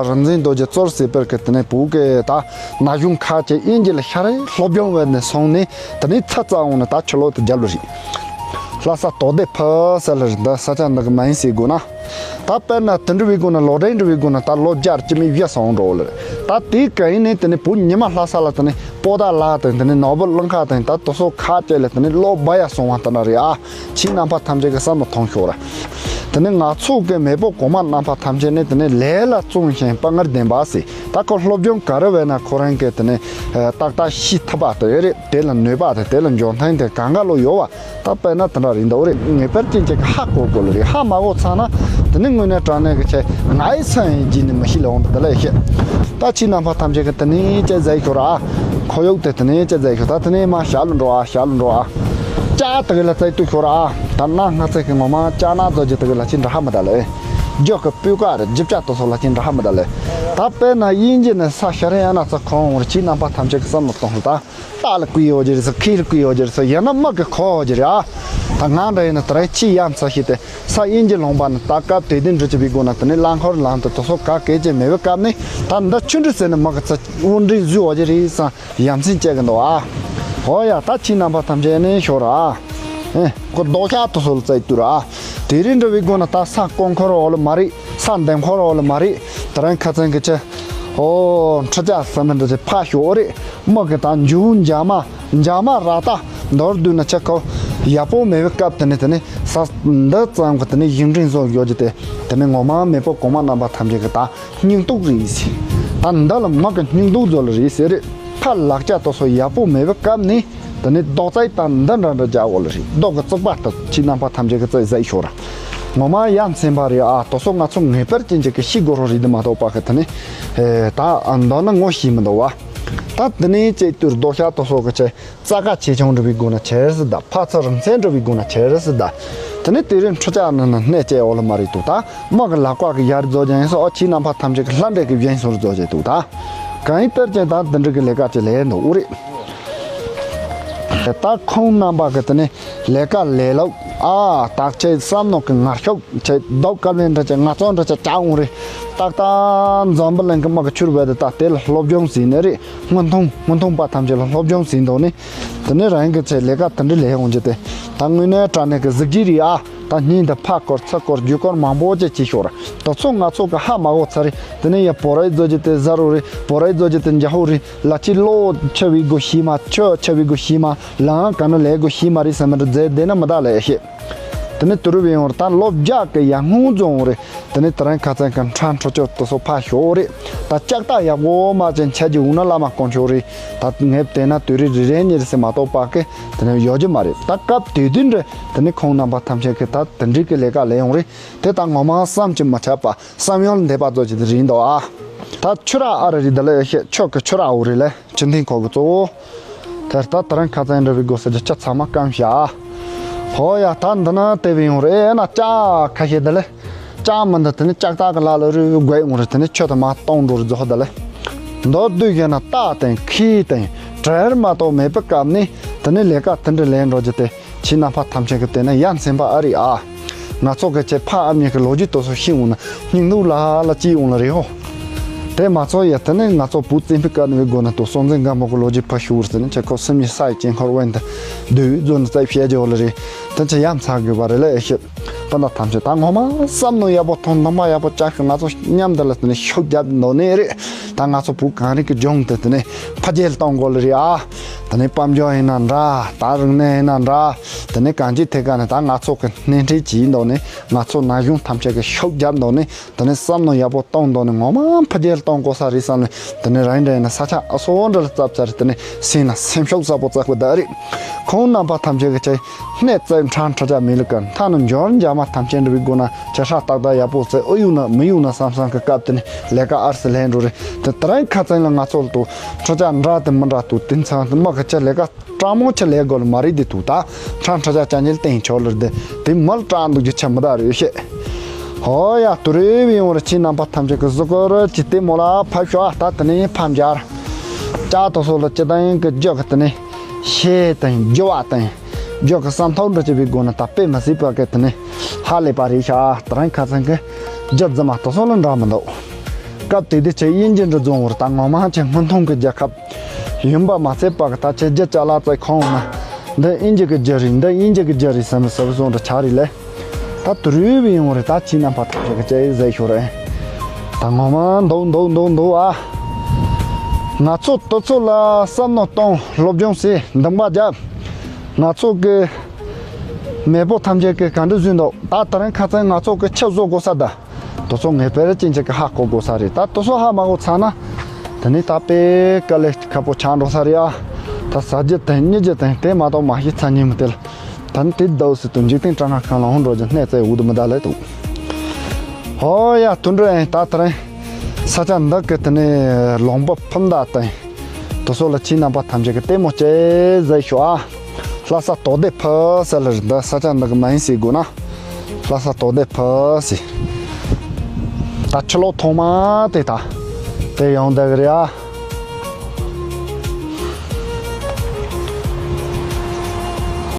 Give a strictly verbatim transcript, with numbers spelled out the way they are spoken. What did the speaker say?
རིག་འཛིན་རྡོ་རྗེ་གཙོར་བྱས་པར་གི་དེ་ནས་བོད་ཀྱི་ད་ན་གཞོན་ཁ་ཅིག་དབྱིན་ཇི་ལ་ཤར་སློབ་སྦྱོང་བས་ནས་སོང་ནས་དེ་ནས་ཚ་ཚ་འོང་ནས་ད་ཕྱི་ལོག་ཏུ་རྒྱབ་ལ་རེད། ལྷ་ས་དོ་སྡེ་ཕུ་ས་ལ་རེད། འདི་ས་ཆ་འདི་གི་མིང་ཟེར་དགོས་ན། ད་དཔེར་ན་དེ་འདྲ་བའི་སྒོ་ནས་ལོ་རྒྱུས་འདྲ་བའི་སྒོ་ནས་ད་ལོ་བརྒྱ་དཀྱིལ་མའི་བཞི་སོང་འགྲོ་ལ། ད་དེའི་ག་ཡིན་ནས་དེ་ནས་བོད་ཉི་མ་ལྷ་ས་ལ་དེ་ནས་པོ་ཏཱ་ལ་དང་དེ་ནས་ནོར་བུ་གླིང་ཁ་དང་ད་དེ་ཚོ་ཁ་ཅིག་ལ་དེ་ནས་ལོ་བརྒྱ་སོང་བ་དེ་འདྲ་རེད་ཨ། ཁྱེད་རྣམ་པ་ཐམས་ཅད་ཀྱི་བསམ་བློ་ཐོངས་ཤོག་ར། དེ་ནས་ང་ཚོ་གི་མེས་པོ་གོང་མ་རྣམ་པ་ཐམས་ཅད་ནས་དེ་ནས་ལས་ལ་བརྩོན་ཞིང་དཔའ་ངར་ལྡན་པ་ཟེར། ད་ཁོ་སློབ་སྦྱོང་ག་རེ་བས་ན་ཁོ་རང་གི་དེ་ནས་ཏག་ཏག་ཤེས་ཐུབ་པ་དེ་རེད། དེ་ལ་ནུས་པ་དེ་དེ་ལ་འཇོན་ཐང་དེ་གང་ག་ལོ་ཡོད་བ། ད་དཔེར་ན་དེ་འདྲ་རེད་འདུག་རེད། ངེས་པར་ཅན་ཅིག་གི་ཧ་གོ་དགོས་ལ་རེད། ཧ་མ་གོ་ཚར་ན་དེ་ནི་དངོས་གནས་དྲང་གནས་ཀྱི་ཆེ་ང་ཡི་ཚང་ཡིན་གྱི་ནི་མི་ཤེས་ལ་འོང་དུ་དེ་ལ་ཤེས། ད་ཁྱེད་རྣམ་པ་ཐམས་ཅད་ཀྱི་དེ་ནི་ཅི་ཟེར་ཤོར་ཨ། ཁོར་ཡུག་དེ་དེ་ནི་ཅི་ཟེར་ཤོར། ད་དེ་ནི་མ་ཞར་ལ་འགྲོ་ཨ། ཞར་ལ་འགྲོ་ཨ། ལྕགས་དེ་གི་ལ་བཙལ་དུ་ཤོར་ཨ། ད་ན་སྔ་ཚེ་གི་ངོ་མ་ལྕགས་ན་རྫོ་རྒྱུ་དེ་གི་ལ་ཅི་འདྲ་ཧ་མི་ད་ལེ། རྒྱུ་གི་སྤུས་ཀ་རེད། རྒྱུ་ཆ་དེ་ཚོ་ལ་ཅི་འདྲ་ཧ་མི་ད་ལེ། ད་དཔེར་ན་དབྱིན་ཇི་ནས་ས་ཤར་ཡང་ན་ཚ་ཁོང་འོང་རེད། ཁྱེད་རྣམ་པ་ཐམས་ཅད་ཀྱི་བསམ་བློ་གཏོང་ཧུ་ད། རྟ་ལ་བསྐུས་ཡོད་ཀྱི་རེད་ཟེར། ཁྱི་ལ་བསྐུས་ཡོད་ཀྱི་རེད་ཟེར། ཡང་ན་མི་གི་ཁོ་ཡོད་ཀྱི་རེད་ཨ། ད་ང་འདྲ་ཡིན་ན་དེ་རིང་ཁྱི་ཡ་མཚར་ཤི་སྟེ་ས་དབྱིན་ཇི་ལུང་པ་ནས་ད་སྐབས་དེ་དུས་འགྲོ་ཅི་བི་དགོས་ན་དེ་ནས་རླངས་འཁོར་ལམ་དུ་དེ་ཚོ་ག་གེ་ཅི་མེད་པའི་སྐབས་ནས་ད་འདི་ཆུ་འདྲི་ཟེར་ནས་མི་གི་ཚ་དབུ་འདྲེན་བཟོས་ཡོད་ཀྱི་རེད་བསམ་ཡ་མཚན་སྐྱེ་གི་འདུག་ཨ། ཨོ་ཡ། ད་ཁྱེད་རྣམ་པ་ཐམས་ཅད་ནས་ཤོར་ཨ། ཨེ་ཁོ་རྡོ་ཤ་དེ་ཚོ་ལ་བཙལ་དུས་ར་ཨ། དེ་རིང་འགྲོ་བི་དགོས་ན་ད་ས་ཀོང་འཁོར་འོག་ལ་མ་རེད། ས་འདེམས་འཁོར་འོག་ལ་མ་རེད། དེ་རིང་ཁ་ཚན་གི་ཆེ། ཨོ་འཕྲུལ་ཆས་ཟེར་མི་འདྲ་ཅིག་ཕར་ཤོག་རེད། མི་གི་ད་འཇུ་འཇག་མ་འཇག་མ་ར་ད་མདོར་བསྡུས་ན་ཆ་ཁོ་ཡག་པོ་མེད་པའི་སྐབས་དེ་ནས་དེ་ནས་ས་འདི་ཙམ་གི་དེ་ནས་ཡིག་འབྲིང་བཟོ་ཡོད་ཀྱི་དེ་དེ་ནས་ངོ་མ་མེས་པོ་གོང་མ་རྣམ་པ་ཐམས་ཅད་ཀྱི་ད་སྙིང་སྟོབས་རེད་ཟེར། ད་འདི་ལ་མི་གི་སྙིང་སྟོབས་བཟོ་ལ་རེད་ཟེར་རེད། ཕར་ལག་ཆ་དེ་ཚོ་ཡག་པོ་མེད་པའི་སྐབས་ནས་དེ་ནས་རྡོག་རྩ་དང་འདི་འདྲ་འདྲ་རྒྱག་འོ་ལ་རེད། རྡོག་གི་བཙུགས་པ་དེ་ཁྱེད་རྣམ་པ་ཐམས་ཅད་ཀྱི་རྩ་བཟའ་ཤོར་ར། ངོ་མ་ཡ་མཚན་པ་རེད་ཨ། དེ་ཚོ་ང་ཚོ་ངེས་པར་ཅན་ཅིག་གི་ཤེས་དགོས་རོགས་རེད་དེ་མ་གཏོགས་པ་གི་དེ་ནས་ཨེ་ད་མདོར་ན་ངོ་ཤེས་མི་འདུག་བ། ད་དེ་ནས་ཅེས་དུས་རྡོ་ཤ་དེ་ཚོ་གི་ཆེ་རྩ་ཁ་ཆེ་ཆུང་འགྲོ་བའི་སྒོ་ན་ཆེར་སི་ད་ཕ་ཚ་རང་མཚན་འགྲོ་བའི་སྒོ་ན་ཆེར་སི་ད། དེ་ནས་དེ་རིང་འཕྲུལ་ཆས་ནང་ན་གནས་བཅས་འོ་ལ་མ་རེད་འདུག་ད། མི་གི་ལག་པ་གི་ཡར་རྫོགས་ཀྱང་ཡིན་སོ་ཨ། ཁྱེད་རྣམ་པ་ཐམས་ཅད་ཀྱི་ལྷ་འདྲེ་གི་བཞིན་སོར་རྫོགས་བྱས་འདུག་ད། གང་ཡིན་ལྟར་ཀྱང་ད་འདི་འདྲ་གི་ལས་ཀ་ཅིག་ལས་འདུག་འུ་རེད། ད་ཁོང་རྣམ་པ་གི་དེ་ནས་ལས་ཀ་ལས་ལོག་ཨ། དག་ཆའི་བསམ་མནོ་གི་ངར་ཤུགས་ཆེ་རྡོག་དཀར་མེ་འདྲ་ཅིག་ང་ཚོ་འདྲ་ཅིག་ཅག་འོང་རེད། ཏག་ཏག་འཛམ་བུ་གླིང་གི་དམག་གི་ཆུར་བས་ཏེ་ད་དེ་ལ་སློབ་སྦྱོང་ཟིན་ནི་རེད། སྔོན་ཐོན་སྔོན་ཐོན་པ་ཐམས་ཅད་ལ་སློབ་སྦྱོང་ཟིན་འདུག་ནི། དེ་ནས་རང་གི་ཆེད་ལས་ཀ་དེ་འདྲ་ལས་འོང་རྒྱུ་དེ་ད་དངོས་གནས་དྲང་གནས་ཀྱི་གཟི་བརྗིད་རེད་ཨ། ད་སྙིང་འདི་ཕ་སྐོར་ཚ་སྐོར་རྒྱུ་སྐོར་མང་པོ་ཅིག་བྱེད་ཤོར། དེ་ཚོ་ང་ཚོ་གི་ཧ་མ་གོ་ཚར་རེད། དེ་ནས་ཡ་བོ་རའི་རྫོ་རྒྱུ་དེ་ཟ་རོ་རེད། བོ་རའི་རྫོ་རྒྱུ་དེ་འཇའ་ཧོ་རེད། ལ་ཅི་ལོ་ཆེ་བའི་སྒོ་ཤི་མ་ཆོ་ཆེ་བའི་སྒོ་ཤི་མ་ལང་ག་ནོ་ལས་སྒོ་ཤི་མ་རེད་ཟེར་མི་འདྲ་རྫས་བསྡད་ན་མི་ད་ལས་ཤེས། དེ་ནས་དུ་རུ་བའི་ཡོང་ར་ད་ལོ་བརྒྱ་གི་ཡ་སྔོན་རྫོང་རེད། དེ་ནས་དེ་རིང་ཁ་ཚན་གི་ཁྲ་འཕྲོ་ཅོ་དེ་ཚོ་ཕ་ཤོ་རེད། ད་ལྕགས་རྟ་ཡག་པོ་མ་ཅན་ཆ་གི་འུ་ན་བླ་མ་དཀོན་མཆོག་རེད། ད་ངས་བལྟས་ན་དུས་རེ་རེ་རེ་གཉིས་རེ་ཟེར་མ་གཏོགས་པ་གི་དེ་ནས་ཡོད་རྒྱུ་མ་རེད། ད་སྐབས་དུས་དུས་འདྲ་དེ་ནས་ཁོང་རྣམ་པ་ཐམས་ཅད་ཀྱི་ད་དེ་འདྲའི་གི་ལས་ཀ་ལས་ཡོང་རེད། དེ་ད་ངོ་མ་བསམ་གྱིས་མི་ཁྱབ་པ་བསམ་ཡོད་ལ་འདས་པ་ཚོ་ཅིག་དེ་རེད་འདུག་ཨ། ད་ཆུ་ར་ཨ་ར་རི་ད་ལ་ཤེ་ཆོ་གི་ཆུ་ར་འུ་རི་ལ་ཆུ་འཐེན་ཁོ་གི་གཙོ་བོ། དེར་ད་དེ་རིང་ཁ་ཚན་འདྲ་བའི་སྒོ་ས་ཀྱི་ཆ་ཚང་མ་སྐམ་ཤག་ཧོ་ཡ་ད་འདི་ན་དེ་བའི་ཡོང་རེད་ན་ལྕགས་ཁ་ཤས་ད་ལ་ལྕགས་མི་འདི་དེ་ནི་ལྕགས་རྟ་གི་ལ་ལ་རུ་དགོས་ཡོང་རེད། དེ་ནི་ཆུ་དེ་མ་གཏོང་འགྲོ་རུ་རྫོགས་ད་ལ་མདོར་བསྡུས་བཤད་ན་རྟ་དང་ཁྱི་དང་བྲེལ་མ་གཏོགས་མེད་པའི་སྐབས་ནི་དེ་ནི་ལས་ཀ་དེ་འདྲ་ལས་འགྲོ་རྒྱུ་དེ། ཁྱེད་རྣམ་པ་ཐམས་ཅད་ཀྱི་དེ་ན་ཡ་མཚན་པ་ཨ་རི་ཨ། ང་ཚོ་གི་ཆེ་ཕ་ཨ་མྱེས་ཀྱི་ལོ་རྒྱུས་དེ་ཚོ་ཤེས་འོང་ན་སྙིང་སྡུག་ལ་ལ་ཅི་ཡོང་ལ་རེད་ཧོ། དེ་མ་ཚོ་ཡ་དེ་ནས་ང་ཚོ་བུ་བཙན་པོའི་སྐབས་ནས་དགོས་ན་དུ་སྲོང་བཙན་སྒམ་པོ་གི་ལོ་རྒྱུས་ཕ་ཤུར་ཟེར་ནས་ཆེ་ཁོ་སེམས་ཉིད་ས་ཡི་དཀྱིལ་འཁོར་དབེན་དུ་སྡོད་ཡུལ་རྫོགས་ནས་རྩ་བཤད་རྒྱུ་ལ་རེད། དེ་ཆེ་ཡ་མཚན་དགོས་པ་རེད་ལ་ཨེ་ཤེས། པ་ན་ཐམས་ཅད་ད་ངོ་མ་བསམ་མནོ་ཡག་པོ་ཐོང་འདོན་པ་ཡག་པོ་ལྕགས་ཤིག་ང་ཚོ་མཉམ་དུ་ལ་དེ་ནས་ཤུགས་རྒྱབ་འདོན་ནི་རེད། ད་ང་ཚོ་བོད་གངས་རི་གི་ལྗོངས་དེ་དེ་ནས་ཕ་རྒྱལ་གཏོང་དགོས་ལ་རེད་ཨ། དེ་ནས་དཔལ་འབྱོར་ཡིན་ན་འདྲ། ད་རིག་གནས་ཡིན་ན་འདྲ། དེ་ནས་གང་ཅིའི་ཐད་ཀ་ནས་ད་ང་ཚོ་གི་སྣེ་ཁྲིད་བྱས་འདོན་ནས་ང་ཚོ་ན་གཞོན་ཐམས་ཅད་ཀྱི་ཤུགས་རྒྱབ་འདོན་ནས། དེ་ནས་བསམ་མནོ་ཡག་པོ་གཏོང་དོན་ནི་ངོ་མ་ཕ་རྒྱལ་གཏོང་དགོས་ས་རེད་བསམ་ནས། དེ་ནས་རང་འདྲ་ཡིན་ན་ས་ཆ་ཨ་སོ་འདྲ་ལ་བཙབ་ཚར། དེ་ནས་སེམས་ལ་སེམས་ཤུགས་ཚ་པོ་བཙག་པ་ད་རེད། ཁོང་རྣམ་པ་ཐམས་ཅད་ཀྱི་ཆེད་སྣེ་བཙལ་ཁྲང་ཁྲ་ཆ་མི་ལུག་གི་མཐའ་ནས་འབྱོར་འཇགས་མ་ཐམས་ཅད་འདྲ་བའི་སྒོ་ན་ཇ་ཧྲ་ཏག་ཏག་ཡག་པོ་བཙལ་ཨུ་ཡུག་ན་མི་ཡུག་ན་བསམ་བསམ་གི་སྐབས་དེ་ནས་ལས་ཀ་ཨར་སི་ལྷན་འགྲོ་རེད། དེ་ད་རིང་ཁ་ཚན་ལ་ང་ཚོ་ལ་དུ་ཁྲ་ཆ་འདྲ་དེ་མི་འདྲ་དུ་དེ་ཚང་དུ་མ་གི་ཆ་ལས་ཀ། སྤྲང་མོ་ཆེ་ལས་དགོས་ལ་མ་རེད་དེ་དུ་ད། ཁྲང་ཁྲ་ཆ་ཅན་ཉིལ་སྟེང་ཆོག་ལར་དེ་དེ་མལ་སྤྲང་འདུག་རྒྱུ་ཆ་མི་ད་རེད་ཤེ། ཧོ་ཡ་དུ་རེ་བའི་ཡོང་ར་ཁྱེད་རྣམ་པ་ཐམས་ཅད་ཀྱི་གཟུགས་སྐོར་ཅི་སྟེ་མོ་ལ་ཕབ་ཤོག་ད་དེ་ནས་ཕམ་སྦྱར། ལྕགས་དོ་སོ་ལ་ཅི་ད་ཡིན་གི་རྒྱུ་གི་དེ་ནས་ཤེས་དང་རྒྱུ་བ་དང་རྒྱུ་གི་བསམ་ཐོག་འགྲོ་ཅི་བའི་སྒོ་ནས་ད་དཔེ་མི་སྲིད་པ་གི་དེ་ནས་ཧ་ལས་པ་རེད་ཤག་ད་རང་ཁ་ཚང་གི་རྒྱུ་རྫི་མ་དོ་སོ་ལ་འདྲ་མི་འདུག་སྐབས་དེ་དུས་ཆེ་དབྱིན་ཇི་འདྲ་རྫོང་བར་ད་ངོ་མ་ཆེ་སྔོན་ཐོན་གྱི་རྒྱལ་ཁབ་ཡིན་པ་མ་ཚད་པ་གི་ད་ཆེ་རྒྱ་ཅ་ལག་རྩེ་ཁང་ན་འདི་དབྱིན་ཇི་གི་རྒྱུ་རེད། འདི་དབྱིན་ཇི་གི་རྒྱུ་རེད་བསམ་བསམ་བཟོ་འདྲ་ཆགས་རེད་ལས། ད་དུ་རུས་བི་ཡོང་རེད། ད་ཕྱི་ནང་པ་ཐག་རེ་གི་ཅེ་ཟེར་ཤོར་རེད། ད་ངོ་མ་འདུག་འདུག་འདུག་འདུག་ཨ། ང་ཚོ་དུ་ཚོ་ལ་བསམ་མནོ་གཏོང་སློབ་སྦྱོང་བྱེད་འདུན་པ་རྒྱབ། ང་ཚོ་གི་མེས་པོ་ཐམས་ཅད་ཀྱི་ག་འདྲ་བཟོས་འདུག་ད་དེ་རིང་ཁ་སང་ང་ཚོ་གི་ཆུ་བཟོ་དགོས་ས་ད། དེ་ཚོ་ངེས་པར་ཅན་ཅིག་གི་ཧ་གོ་དགོས་ས་རེད། ད་དེ་ཚོ་ཧ་མ་གོ་ཚར་ན། དེ་ནས་ད་དཔེ་དཀའ་ལས་ཁག་པོ་ཆགས་འགྲོ་ས་རེད་ཨ། ད་ཟ་རྒྱུ་དང་གཉིད་རྒྱུ་དང་དེ་མ་གཏོགས་མ་ཤེས་ཚར་ཉིན་མི་དེ་ལ། ད་ནི་དེ་ཟླ་འོད་ཟེར་དུ་འཇིག་རྟེན་གྲང་ངར་ཁང་ལ་འོང་འགྲོ་རྒྱུ་གནས་ཚེ་འུ་དུ་མི་ད་ལས་འདུག་ཧོ་ཡ་དུད་འགྲོ་ཨེ་ད་དེ་རིང་ས་ཆ་འདི་གི་དེ་ནས་ལུང་པ་ཕུ་མདའ་དང་། དེ་ཚོ་ལ་ཁྱེད་རྣམ་པ་ཐམས་ཅད་ཀྱི་ལྟད་མོ་ཅེ་ཟེར་ཤོག་ཨ། ལྷ་ས་དོག་སྡེ་ཕུ་ཟེར་ལ་རེད། འདི་ས་ཆ་འདི་གི་མིང་ཟེར་དགོས་ན། ལྷ་ས་དོག་སྡེ་ཕུ་ཟེར། ད་ཕྱི་ལོགས་ཐོག་མ་དེ་ད། དེ་ཡང་འདི་གི་རེད་ཨ།